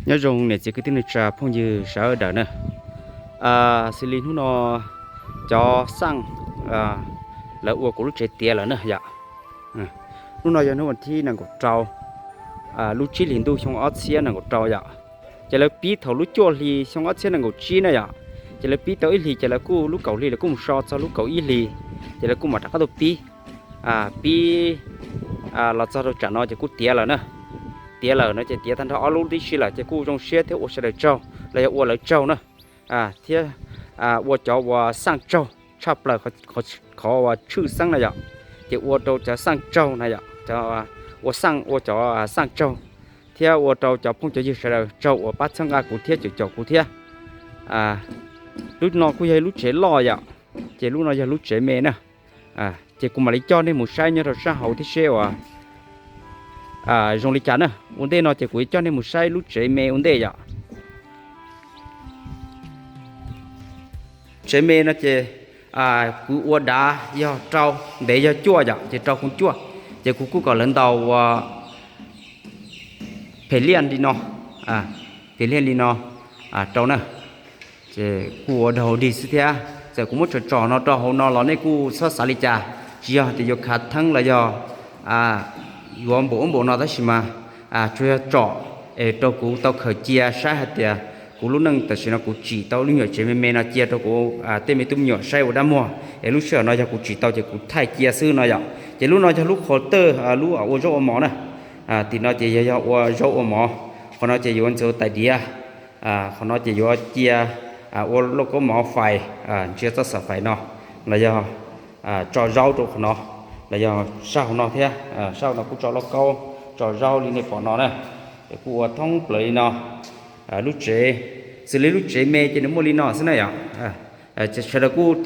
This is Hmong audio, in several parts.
Nyob zoo niam txiv kwv tij neej tsa phooj ywg sawv daws na. Xws li hnub no cov xaj lawv ua kuv lub tsev tiav lawm na yom. Hnub no yog hnub vas thib nees nkaum rau lub tsib hlis ntuj xyoo ob txhiab nees nkaum rau yom. Ces lawv pib thaum lub cuaj hli xyoo ob txhiab nees nkaum tsib na yom. Ces lawv pib tau ib hlis ces lawv kuj lub kaum hli lawv kuj mus so txog lub kaum ib hlis, ces lawv kuj mam rov qab tuaj pib, pib los txog rau tsam no ces kuj tiav lawm na. Tiav lawm no ces tiav tag nrho ob lub tib si lawm ces kuj zoo siab thiab ua sawv daws tsaug los yog ua lawv tsaug na, thiab ua cov uas xaj tsaug tshaj plaws qhov uas tshwj xeeb na yom. Ces ua rau cov xaj tsaug na yom, ua xaj ua cov xaj tsaug, thiab ua rau cov phooj cov ywg sawv daws tsaug uas pab txhawb nqa kuv thiab caum caum kuv thiab. Lub no kuj yog lub tsev loj yom, ces lub no yog lub tsev me na. Ces kuv mam li coj nej mus saib nyob rau sab hauv thiab seb uas zoo li cas na. Ua ntej no ces kuv coj nej mus saib lub tsev me ua ntej yom. Tsev me no ces kuv ua dav yog rau, ntev yog cuaj yom, ces rau khoo cuaj. Ces kuv kuj kom lawv ntaus uas phem liaj li no, phem liaj li no rau na. Ces kuj ua dhau dig xwb thiab. Txawm kuv muab tsom tsom no rau hauv no los nej kuj txhob xav li cas, tsis yog tias yuav khav theeb los yog yuav npaum ub npaum no tab sis mas tsuas yog tsom es rau kuv tau khaws cia saib hais tias kuv lub neej tam sim no kuv tsim tau lub nyuam tsev me me no cia rau kuv tej me tub me nyuam saib ua dab muag, es lub sij hawm no yog kuv tsim tau ces kuv thaij cia xwb no yom. Ces lub no yog lub qhov tawj lub ua zaub ua mov na. Tim no ces yog yog ua zaub ua mov, qhov no ces yuav ntxuav tais diav, qhov no ces yuav cia ua lauj kaub mov fais, ntsia txoj xav fais no, los yog tso zaub rau qhov no, los yog sab hauv no thiab. Sab hauv no kuj tso lauj kaub tso zaub li nej pom no na. Es kuj ua thoob plaws li no. Lub tsev, xws li lub tsev me ces nws muaj li no xwb na yom. Sawv daws kuj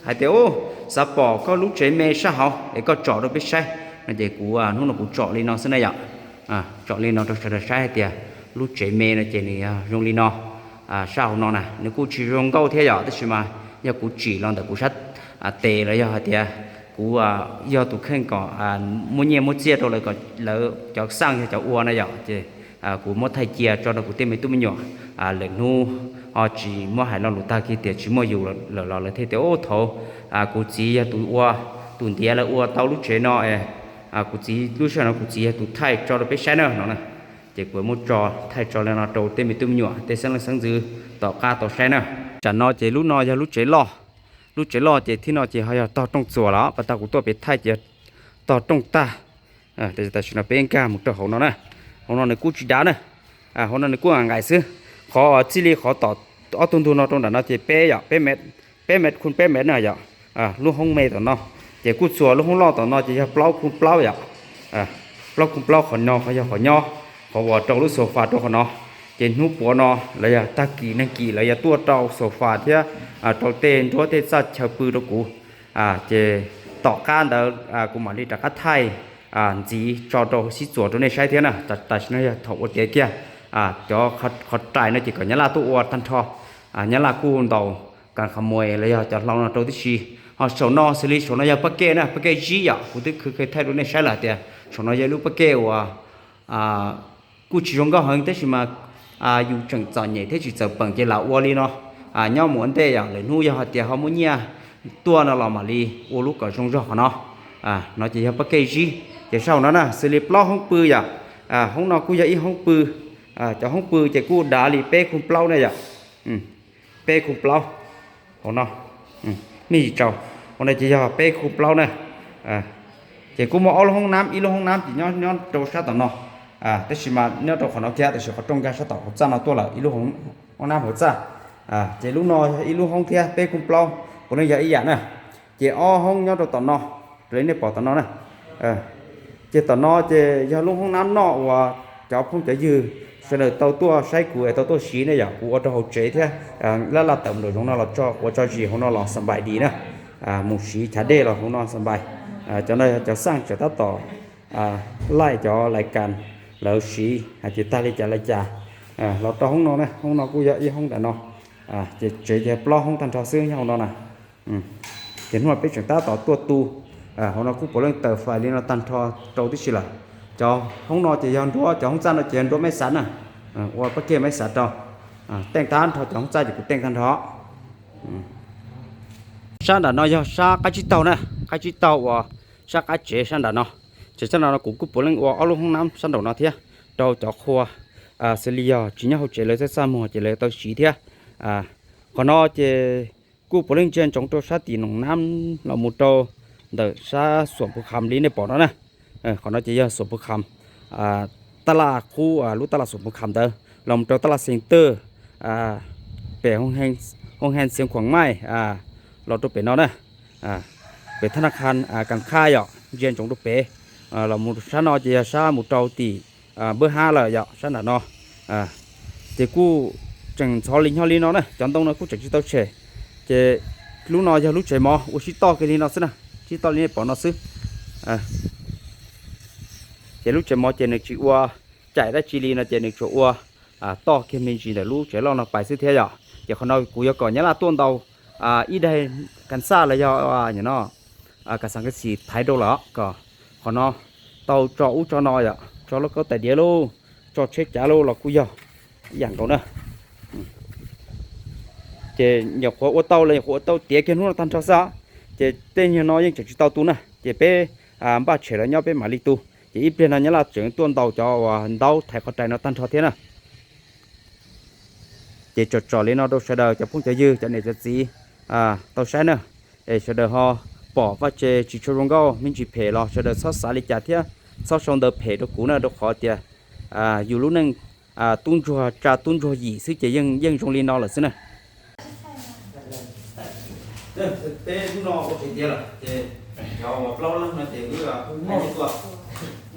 hais tias, u, xav pom koj lub tsev me sab hauv es koj tsom rau peb saib no ces kuv hnub no kuv tsom li no xwb na yom. Tsom li no rau sawv daws saib hais tias lub tsev me no ces nws yog zoo li no. Sab hauv no na nws kuj tsis zoo nkauj thiab yom, tab sis mas yog kuv tsim los ntawm kuv sab tes los yog hais tias kuv yog tus kheej kom muab nyiaj muab txiaj rau lawv, lawv cov xaj yog cov ua na yom, ces kuv muab thaij cia tso rau kuv tej me tub me nyuam. Lwm hnub ho tsis muab hais lo lus tag kiag tias tsis muaj yus lawm los lawv thiaj tias, u, thaum kuv txiv yog tus ua, tus ntiav lawv ua tau lub tsev no, kuv txiv lub sij hawm no kuv txiv yog tus thaij tso rau peb saib na no na. Ces kuv muab tso, thaij tso li no rau tej me tub me nyuam tej xeeb leej xeeb ntxwv tom qab tau saib na. Tsam no ces lub no yog lub tsev loj, lub tsev loj ces thib no ces ho yog tog rooj txuas los pas tag kuv tuaj pem thaij ces yog tog rooj tag. Tam sim no peb nkag mus rau hauv no na, hauv no nws kuj tsis dav na, hauv no nws kuj nqaim xwb. Qhov txij li qhov tom ob tug ntug no rau nram no ces peb yom, peb mev, peb mev khoo peb mev na yom. Lub hoob me tom no, ces kuj txuas lub hoob loj tom no ces yog plaub khoo plaub yom. Plaub khoo plaub, qhov no qhov yog qhov nyob, qhov uas rau lub xaus fas rau qhov no. Ces hnub puav no los yog tag kis neeg kis lawv yog tuaj rau xaus fas thiab rau tej nruab tej txaj chaw pw rau kuv. Ces tom qab ntawd kuv mam li rov qab thaij ntxiv tso rau sib txuas rau nej saib thiab na. Tam sim no yog thaum ua tiav kiag, cov qhov rais no ces kom nyab laj tuaj ua tag nrho. Nyab laj kuj ntaus kas qhov muas los yog cov hlau no rau tib si. Ho saum no xws li saum no yog pab kej na, pab kej zib yom, kuv twb khwv khev thaij rau nej saib lawm tias saum no yog lub pab kej uas kuj tsis zoo nkauj heev tab sis mas yus tseem txom nyem thiab tsis txawm peem ces lam ua li no. Nyob mus ua ntej yom, lwm hnub yog hais tias ho muaj nyiaj tuaj no los mam li ua lub kom zoo zog qhov no. No ces yog pab kej zib. Ces saum no na xws li plaub hoob pw yom. Hoob no kuj yog ib hoob pw, cov hoob pw ces kuj dav li peb khoo plaub na yom. Peb khoo plaub, hauv no, nej yim tsaus, hauv no ces yog peb khoo plaub na. Ces kuj muaj ob lub hoob nab, ib lub hoob nab ces nyob nyob rau sab tom no, tab sis mas nyob rau qhov no kiag, tab sis qhov rooj nkag sab tom hauv txaj no tuaj lawm, ib lub hoob nab hauv txaj. Ces lub no yog ib lub hoob thiab, peb khoo plaub puav leej yog ib yam na. Ces ob hoob nyob rau tom no, raws li nej pom tom no na. Ces tom no ces yog lub hoob nab noj uas cov phooj cov ywg sawv daws tau tuaj saib kuv es tau tuaj siv ne yom, kuv ua rau hauv tsev thiab. Laj laj tawm nraum zoov no los tso quav tso zis hauv no los xa npais dis na. Mus siv chav dej los hauv no xa npais. Cov no yog cov xaj tseem tab tom laij cov lais kas lawv siv hais tias tag li cas li cas los rau hoob no na. Hoob no kuj yog ib hoob ntawm no. Ces tsev ces plaub hoob tag nrho xwb nyob hauv no na. Ces hnub no peb tseem tab tom tuaj tu, hauv no kuj puav leej tawm fais li no tag nrho rau tib si lawm. Cov hoob no ces yog nruab, cov hoob txaj no ces yog nruab mej xav na. Ua pab kiag maiv xav rau, teej tag nrho cov hoob txaj ces kuv teej tag nrho. Sab nram no yog sab qab tsib taug na, qab tsib taug uas sab qab tsev sab nram no. Ces sab nram no kuv kuj puav leej ua ob lub hoob nab sab nraum no thiab, rau cov qhua xws li yog tsis nyob hauv tsev lawv txaj txaj muag ces lawv tau siv thiab. Qhov no ces kuj puav leej ntsia ntsoov rau sab tim noom nab los mus rau ntawm sab xuam Phu Kham li nej pom no na. Qhov no ces yog xuam Phu Kham, taj laj qub lub taj laj xuam Phu Kham ntawd los mus rau taj laj Xeev Twj, pem Hoo Hee Xiav Khuam Maij, los rau pem no na, pem thab na kha Kas Khaj yom, ntsia ntsoov rau pem. Los mus sab no ces yog sab mus rau tim npawb hab lawm yom, sab nram no. Ces kuj tseem ntxhov li nyob li no na, cov ntoo no kuj tseem tsis tau tshem. Ces lub no yog lub tsev mov ua sib toj kiag li no xwb na, sib toj li nej pom no xwb. Ces lub tsev mov ces nws tsis ua caim dab tsi li no ces nws tsuas ua toj kiag me ntsis ntawm lub tsev loj no pais xwb thiab yom. Ces qhov no kuv yuav kom nyab laj tuaj ntaus ib daig kas xaj los yog no kas xav kas xim thaiv rau lawm kom qhov no tau tso ub tso no yom, tso lauj kaub tais diav lauj, tso tsheb cav lauj los kuj yog ib yam nkaus na. Ces nyuam qhuav ua tau los nyuam qhuav ua tau tiav kiag hnub no tag nrho xwb, ces tej nyuag no yeej tseem tsis tau tu na, ces peb npaj tshem los nyob peb mam li tu. Ces ib pliag no nyab laj tseem tuaj ntaus cov uas ntaub thaiv qhov rais no tag nrho thiab na. Ces tsom tsom li no rau sawv daws cov phooj cov ywg cov niam cov txiv tau saib na. Es sawv daws ho pom vaj tse tsis tshua zoo nkauj me ntsis phem los sawv daws txhob xav li cas thiab txhob sau ntawv phem rau kuv na, rau qhov tias yus lub neej tub ntsuag tsa tub ntsuag yim xwb ces yeej yeej zoo li no lawm xwb na. Peb lub no ua tsev tiav lawm ces cov uas plaub leeg no ces wb kuj muaj tuaj,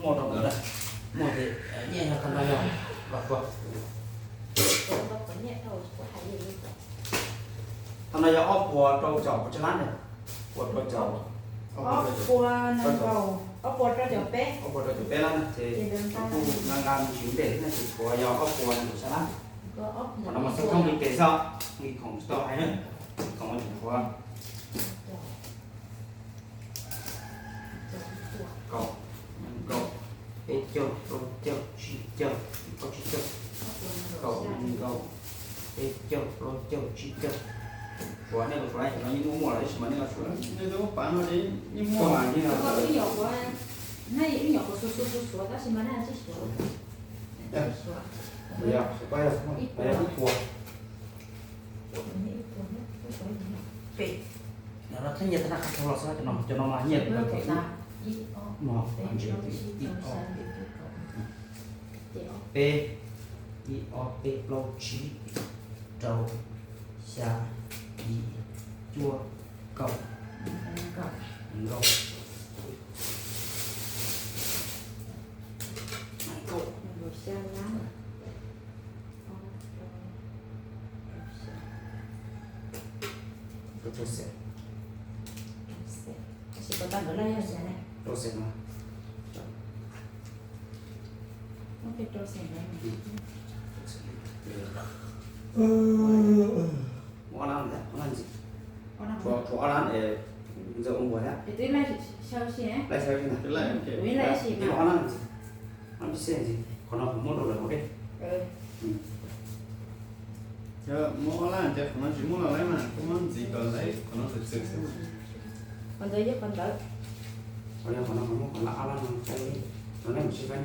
muaj rau ntawd na, muaj ces nyiaj yog tag no yog los tag no yog ob puas rau caum pua tsawg lab ntag? Puas rau caum, ob puas rau caum peb lab na ces kuj nqa nqa me ntsis ntej na ces tshuav yog ob puas nees nkaum xya lab. Qhov no mas xov tooj nqi tes xwb, nqi khoom tsis tau hais na, khoom tseem tshuav kaum, nees nkaum, peb caug, plaub caug, tsib caug, kaum tsib caug, kaum nees nkaum, peb caug, plaub caug, tsib caug. Suav nej los suav, cov no yeej muaj muaj lawm tab sis mas nej los suav, nej twb muab pav no ces yeej muaj mas yeej ib nyuam qhuav suav suav suav suav tab sis mas nej tsis suav. Ib puas. Cov no thiab nyiaj tab naj qab tshau los xwb, cov no mas nyiaj tus lam kev ub no, ib ob peb, ib ob peb plaub tsib rau xya yim cuaj kaum nkaum. Muaj ob lab ntxiv, tshuav ob lab es ntxawm ua npuas thiab. Laij xyaw ntag, muaj ob lab ntxiv, ob lab pib xeb ntxiv, qhov no kuv muab rau lawv hauv dej. Muab ob lab ces qhov no tsis muab los lawm mas kuv muab ntxiv kom lawv qhov no txwm txwm xwb. Qhov ntawd yog qhov ntawd. Qhov no qhov no muab qhov lab ob lab no, no nej mus sib faib.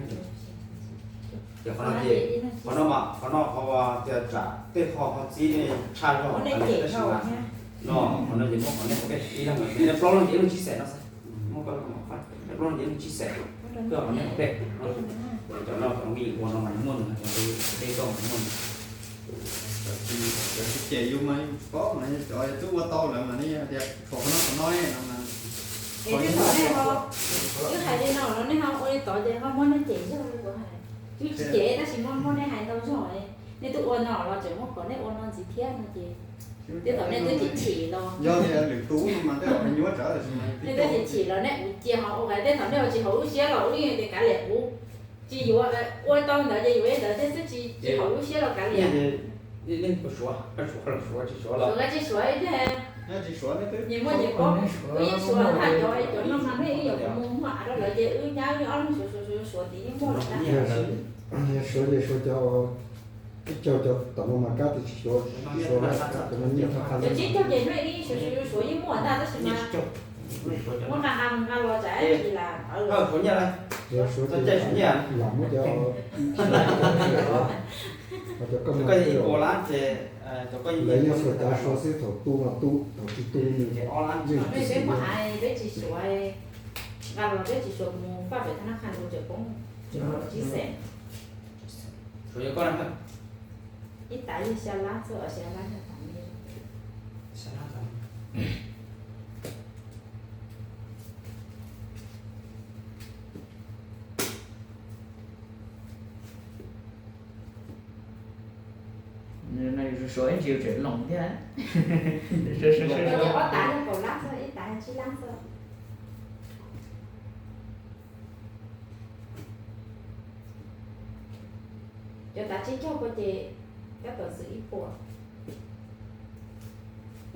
Ces qhov no ces, qhov no mas qhov no qhov tias tsam tej qho ho txib nej tshaj zog tab sis mas no qhov no ces muab qhov nej qhov peb ib leeg, nej plaub leeg ces ib leeg tsib xees no xwb. Muab plaub leeg plaub leeg ces ib leeg tsib xees, koj qhov nej qhov peb. Cov no cov me ua no mas muaj nws, cov dej toj mas muaj nws. Cov tsis ces yus mas yus tsis paub mas cov twb ua tau lawm mas nej tias tshuav qhov no qhov no no mas. Es tej thaum nej ho, twb hais li no los nej ho ua li tod ces ho muab nej cem zog li kuv hais. Twb tsis cem tab sis muab muab nej hais ntau zog, nej twb ua no los tseem muab kom nej ua no ntxiv thiab no ces tej thaum nej twb chim chim los, yog tias lwm tus no mas tej thaum nyuaj tsawv, nej twb chim chim los nej ua cia ho ua, tej thaum nej ua tsis haum lub siab los ua ib yam tias kav liam kuv tsis yuav, ua tau ntawd ces yuav li ntawd thiab xwb, tsis haum lub siab los kav liam. Suav tsis suav, nyias muaj nyias paub, wb yeej suav hais cov, cov no mas nej wb yuav mus muag av rau lawv ces wb nyab wb ob leeg suav suav suav suav ces yeej muaj lawm na. Suav ces suav cov Ib co cov tom no mas kab twb tsis suav, tsis suav lawm, cov no nyiaj thaj qha. Cov tsib caug ces hnub ib suav suav yeej muaj ntag tab sis mas muab nqa nqa nqa los tsam ib lam suav ces lam muab cov, cov koj ib puas lab ces lawv nyob suav cav suav xwb, thaum tu no tu, thaum tsis tu nws yeej tsis muaj. Peb tsis suav, nqa los peb tsis suav mus faj pem thab nab qha ntu tseem poob tsib xees. Suav yog koj na. Ib tav yog xya lab xwb, xya lab yog tam li. Xya lab tam. Suav ib ntsis tseem loos thiab. Ob tav yog kaum lab xwb, ib tav yog tsib lab xwb. Cov tav tsib caug ko ces kab tom xwm ib puas.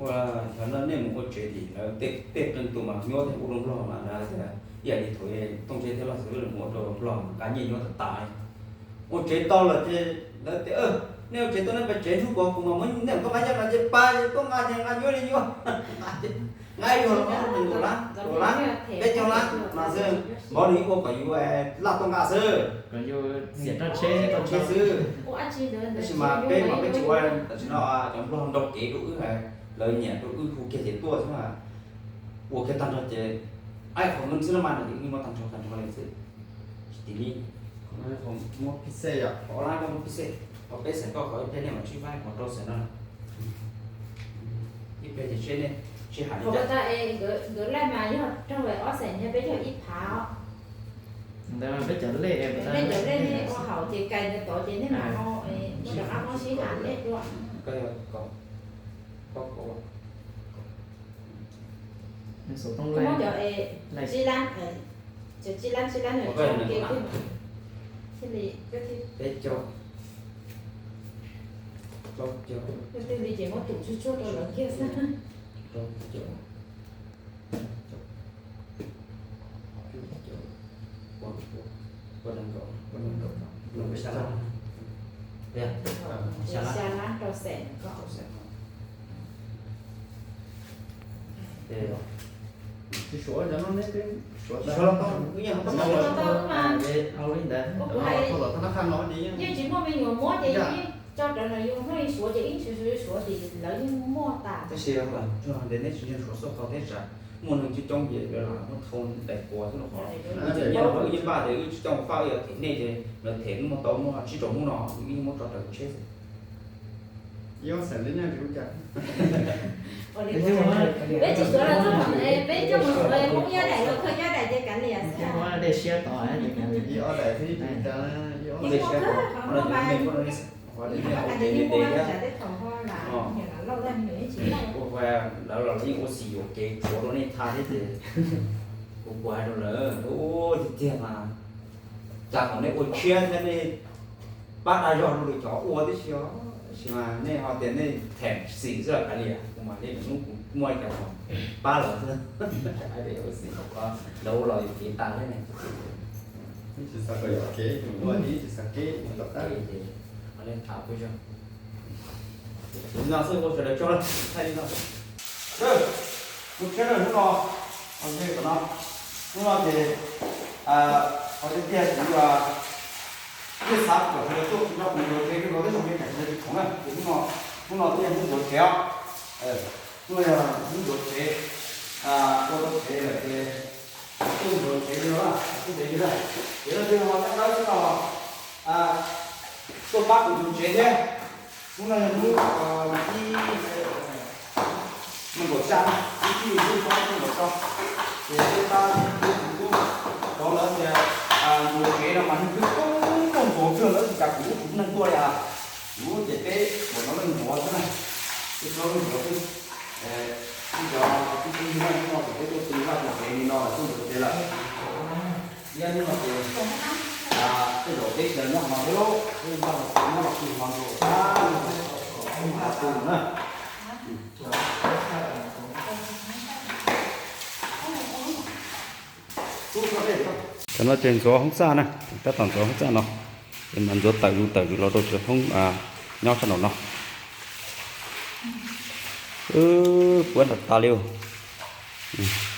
Ua, xyov no nej mus ua tsev tim lawv tej qee tus mas nyuaj thiab ua rau nplog mas na, ib yam li thaum Tooj Tseb thiab Laj Xwm lawv mus ua rau nplog mas nqa nyiaj nyuaj tas tas li. Ua tsev tau lawm ces lawv tias, nej ua tsev tau nej pab tsev hnub puas kuv mas muab nej tuaj nqa nyiaj no ces pab tuaj nqa ces nqa nyuaj li nyuaj. Nqa ib zaug los muab kaum lab, kaum lab, peb caug lab mas xwb, npov nws ib puas kom yus laj tuaj nqa xwb. Kom yus xiam roj tsheb, roj tsheb xwb. Tab sis mas peb mas peb tsis ua, tam sim no cov nplog nrau kev rau wb, lawv nyiam rau wb hu kiag ces tuaj xwb. Ua kiag tag nrho ces, ai qhov no xwb no mas nws yeej muaj tag nrho tag nrho li xwb. Tsis tim li. Muab pib xej yom, qhov lab koj muab pib xej, qhov peb xeem koj, qhov ib pliag nej mam sib faib qhov rau xeem no. Ib pliag ces seb nej sib hais li cas. Nkawd lej mas yog raug ob xeem nyiaj peb caug ib phav os. Ntawd peb cov lej, nej cov lej nej ua haum ces kais ntawd tod ces nej mam ho rov qab muab sib hais nej dua. Koj yog, koj, koj, koj muab cov tsib lab, cov tsib lab tsib lab no tso ke thiaj li, peb caug, plaub caug, twg li ces muab tus tsuag tsuag rau lawv kiag xwb. Rau caum, caum, caum, xya lab rau xeem ko. Tsis suav cov no neb, tsis suav tau, wb yeej tsis muaj, tau li ntawd. Kuv hais, yeej tsis muaj me nyuam muab ces yeej tso rawv no, yus hnub suav ces ib suav suav suav ces lawv yeej muaj tas. Tab sis ntev neb tsis yog suav xoj qhov teb tsam muaj neeg coob coob ces lawv lam muab thau daim puas xwb los qhov. Wb tseem nyob wb yeej npaj tias wb tsis coj mus faj, wb yuav them nej ces lawv them muaj tau muaj tsib rau hnub no wb yeej muab tso rawv tsheb xwb. Peb tsis suav los txog, peb coj mus suav Hmoob Iab Daim los Koj Iab Daim ces kav liam xwb. Dej siab tod ces kav liam. Ib ob daim xwb, ib ob daim siab tod. Ua lawv los yeej ua xim yuam kev tshuav rau nej tha thiab ces kuv kuv hais rau lawv tiag tiag mas, cas kom nej ua tshiab thiab nej pab dag zog rau lwm cov ua tib si os, tab sis mas nej ho tias nej them xim xwb los kav liam, kuv mam li lwm hnub kuv muaj li cas pab lawv xwb. Lawv ua los yuam kev tas thiab ne. Tsis xav kom yuam kev, ua tsis xav kev, ua tom qab li ces, o, nej tham peb zog. Li no xwb ua sawv daws tso, thaij li no. Mus tshiab na hnub no, kom no, hnub no ces qhov tiag tiag kuv yeej xav kom sawv daws tuaj nrog kuv ntxuav tsev, rau qhov tej zaum me nyuam sawv daws tsis khoom na, ces hnub no, hnub no twb yog hnub ntxuav tsev os. Hnub no yog hnub ntxuav tsev, ua tau tsev lawm ces tuaj ntxuav tsev li no, tuaj tsev li na. Ces leej twg ho nyob dawb xwb no tuaj pab kuv ntxuav tsev thiab. Hnub no yog hnub ib, nees nkaum xya, ib, ib, ib, ib, ib, ces peb pab peb txiv tub rov lawv tias ntxuav tsev no mas neeg twb coob coob ntxuav kawg lawv tsis kam kuv lub kuv neeg tuaj li as. Kuv ces peb uas no leej ntxuav xwb na, peb plaub leej ntxuav xwb. Ib cov tib tub neeg no kom peb tuaj tw vaj tw tsev li no lawm tuaj ntxuav tsev lawm. Ib hnub no ces tej zaum peb sawv daws nyob hauv no thiab lauj, peb nyob hauv no, nyob hauv no, nyob hauv no na. Cov no ces ntxuav hoob txaj na, tab tom ntxuav hoob txaj no, ces mas ntxuav tawm zus tawm zus los rau cov hoob Nyob sab nraum no. Puab nrov tas li os.